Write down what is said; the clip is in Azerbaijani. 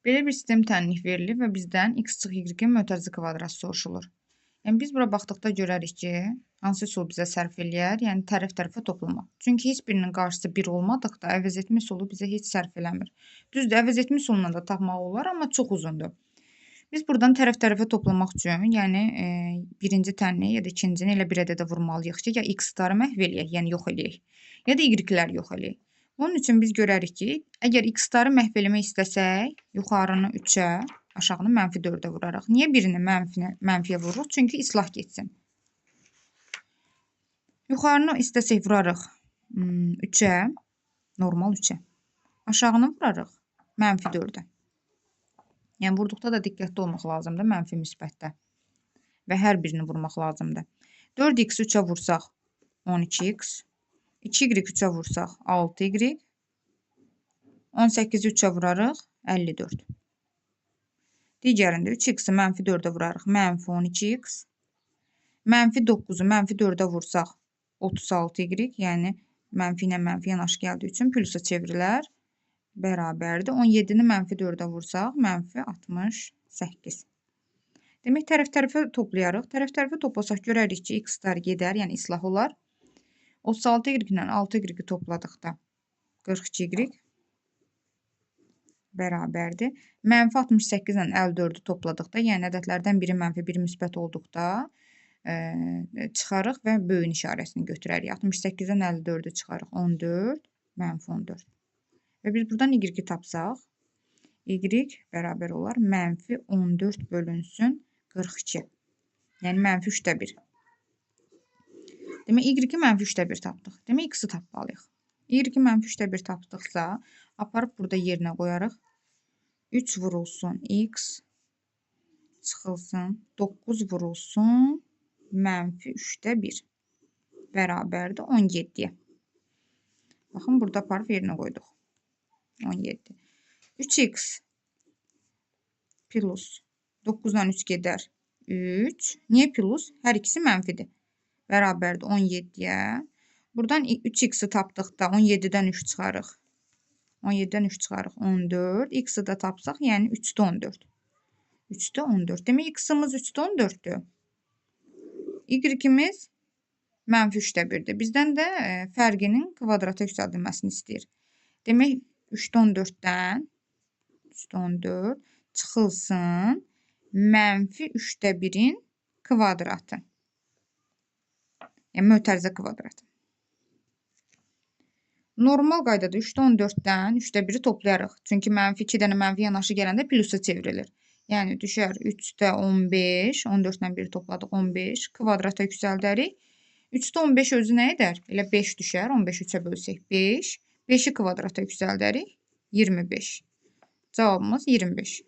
Belə bir sistem tənlik verilir və bizdən x çıx y-in mötərizə kvadratı soruşulur. Yəni biz bura baxdıqda görərik ki, hansı üsul bizə sərf eləyər, yəni tərəf tərəfə toplamaq. Çünki heç birinin qarşısı 1 olmadıqda əvəz etmə üsulu bizə heç sərf eləmir. Düzdür, əvəz etmə üsulundan da tapmaq olar, amma çox uzundur. Biz buradan tərəf tərəfə toplamaq üçün, yəni birinci tənliyi ya da ikincini elə bir ədədə vurmalıyıq ki, ya x-ları məhv eləyək, yəni yox eləyək, ya da y-ləri yox eləyək. Bunun üçün biz görərik ki, əgər x-ları məhv eləmək istəsək, yuxarını 3-ə, aşağını mənfi 4-ə vurarıq. Niyə birini mənfiyə vururuq? Çünki islah getsin. Yuxarını istəsək vurarıq 3-ə, normal 3-ə. Aşağını vurarıq mənfi 4-ə. Yəni vurduqda da diqqətli olmaq lazımdır, mənfi müsbətdə. Və hər birini vurmaq lazımdır. 4x 3-ə vursaq 12x, 2y 3-ə vursaq 6y, 18-i 3-ə vurarıq 54. Digərində 3x-i mənfi 4-ə vurarıq mənfi 12x, mənfi 9-u mənfi 4-ə vursaq 36y, yəni mənfi ilə mənfi yanaşı gəldiyi üçün plusa çevrilər. Bərabərdir. 17-ni mənfi 4-ə vursaq, mənfi 68. Demək, tərəf tərəfə toplayarıq. Tərəf tərəfə toplasaq görərik ki, x-lar gedər, yəni islah olar. 36y ilə 6y topladıqda 42y bərabərdir. Mənfi 68 ilə 54-ü topladıqda, yəni ədədlərdən biri mənfi, biri müsbət olduqda çıxarıq və böyün işarəsini götürərik. 68-dən 54-ü çıxarıq 14, mənfi 14. Və biz buradan y-i tapsaq, y bərabər olar mənfi 14 bölünsün 42. Yəni mənfi 3-də 1. Demək, y-i mənfi 3-də 1 tapdıq. Demək, x-i tapmalıyıq. Y-i mənfi 3-də 1 tapdıqsa, aparıb burada yerinə qoyarıq. 3 vurulsun x, çıxılsın 9 vurulsun mənfi 3-də 1 bərabərdir 17-yə. Baxın, burada aparıb yerinə qoyduq. 17. 3x plus 9-dan 3 gedər 3. Niyə plus? Hər ikisi mənfidir. Bərabərdir 17-yə. Buradan 3x-i tapdıqda 17-dən 3 çıxarıq. 17-dən 3 çıxarıq 14. X-i də tapsaq, yəni 3-də 14. 3-də 14. Demək, x-imiz 3-də 14-dür. Y-imiz mənfi 3-də 1-dir. Bizdən də fərqinin kvadrata yüksəldilməsini istəyir. Demək, 3-də 14-dən 3-də 14 çıxılsın mənfi 3-də 1-in kvadratı. Yəni, mötərizə kvadratı. Normal qaydada 3-də 14-dən 3-də 1-i toplayarıq. Çünki mənfi 2 dənə mənfi yanaşı gələndə plusa çevrilir. Yəni, düşər 3-də 15, 14-dən 1-i topladıq 15, kvadrata yüksəldərik. 3-də 15 özü nə edər? Elə 5 düşər, 15 3-ə bölsək 5. 5-i kvadrata yüksəldərik 25. Cavabımız 25.